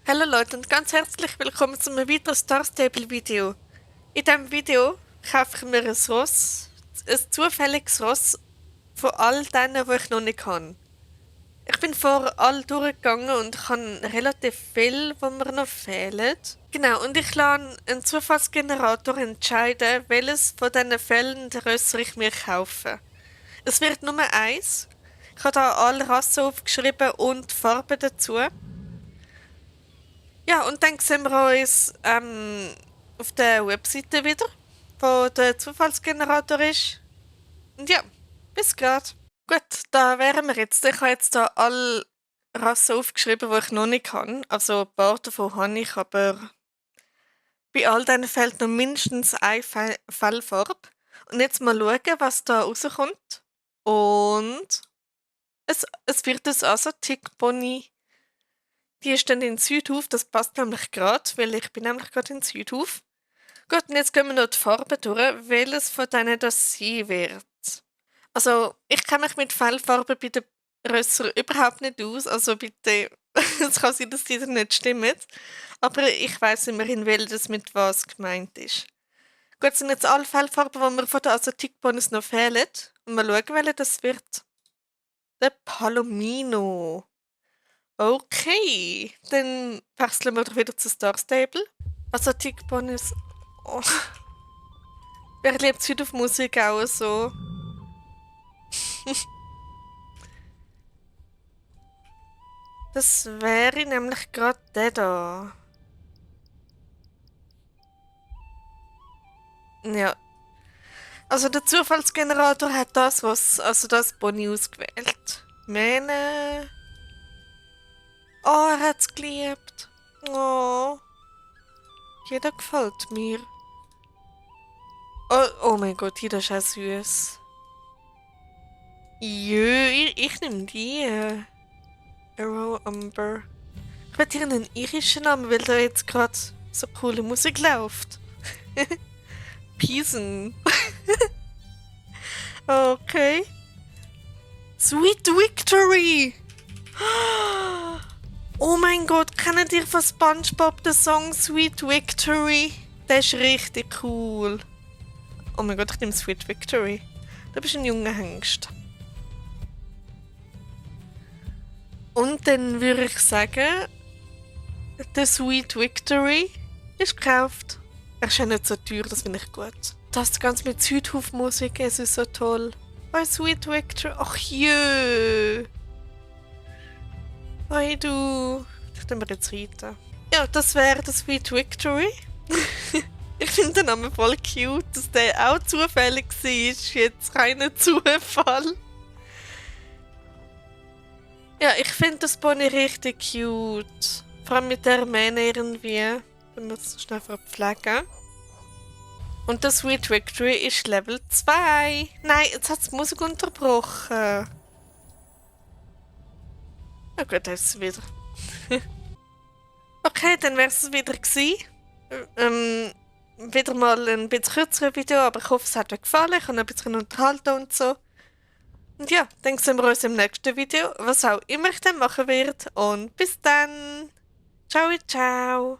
Hallo Leute und ganz herzlich willkommen zu einem weiteren Star Stable Video. In diesem Video kaufe ich mir ein Ross, ein zufälliges Ross von all denen, die ich noch nicht habe. Ich bin vor all durchgegangen und ich habe relativ viel, die mir noch fehlen. Genau, und ich lasse einen Zufallsgenerator entscheiden, welches von diesen fehlenden Rösser ich mir kaufe. Es wird nur eins. Ich habe da alle Rassen aufgeschrieben und die Farben dazu. Ja, und dann sehen wir uns auf der Webseite wieder, wo der Zufallsgenerator ist. Und ja, bis grad. Gut, da wären wir jetzt. Ich habe jetzt da alle Rassen aufgeschrieben, die ich noch nicht kann. Also ein paar davon habe ich, aber bei all denen fehlt noch mindestens eine Fellfarbe. Und jetzt mal schauen, was da rauskommt. Und es wird ein Asatik-Pony. Die ist dann in Südhof, das passt nämlich gerade, weil ich bin nämlich gerade in Südhof. Gut, und jetzt gehen wir noch die Farben durch, welches von denen das sein wird. Also, ich kenne mich mit Fellfarben bei den Rössern überhaupt nicht aus, also bitte, es kann sein, dass die nicht stimmen. Aber ich weiss immerhin, welches mit was gemeint ist. Gut, sind jetzt alle Fellfarben, die mir von den Asatik-Ponys noch fehlen. Und mal schauen, welche das wird. Der Palomino. Okay, dann wechseln wir doch wieder zu Star Stable. Also Tick-Bonus. Oh. Wer liebt Südhof-Musik auch so? Das wäre nämlich gerade der da. Ja. Also der Zufallsgenerator hat also das Pony ausgewählt. Mähne. Oh, er hat's geliebt. Oh. Jeder gefällt mir. Oh mein Gott, jeder ist auch süß. Jö, ich nehme die. Arrow Umber. Ich will hier einen irischen Namen, weil da jetzt gerade so coole Musik läuft. Piesen. Okay. Sweet Victory! Oh mein Gott, kennt ihr von SpongeBob den Song Sweet Victory? Der ist richtig cool. Oh mein Gott, ich nehme Sweet Victory. Du bist ein junger Hengst. Und dann würde ich sagen, der Sweet Victory ist gekauft. Er ist ja nicht so teuer, das finde ich gut. Das Ganze mit Südhof-Musik, es ist so toll. Oh, Sweet Victory. Ach jö. Hey du. Ich nehme jetzt weiter. Ja, das wäre das Sweet Victory. Ich finde den Namen voll cute, dass der auch zufällig war. Ist jetzt kein Zufall. Ja, ich finde das Pony richtig cute. Vor allem mit der Mähne irgendwie. Wenn wir es schnell verpflegen. Und das Sweet Victory ist Level 2. Nein, jetzt hat es die Musik unterbrochen. Na gut, da ist es wieder. Okay, dann wäre es wieder gewesen. Wieder mal ein bisschen kürzeres Video, aber ich hoffe, es hat euch gefallen. Ich habe ein bisschen unterhalten und so. Und ja, dann sehen wir uns im nächsten Video, was auch immer ich dann machen werde. Und bis dann. Ciao, ciao.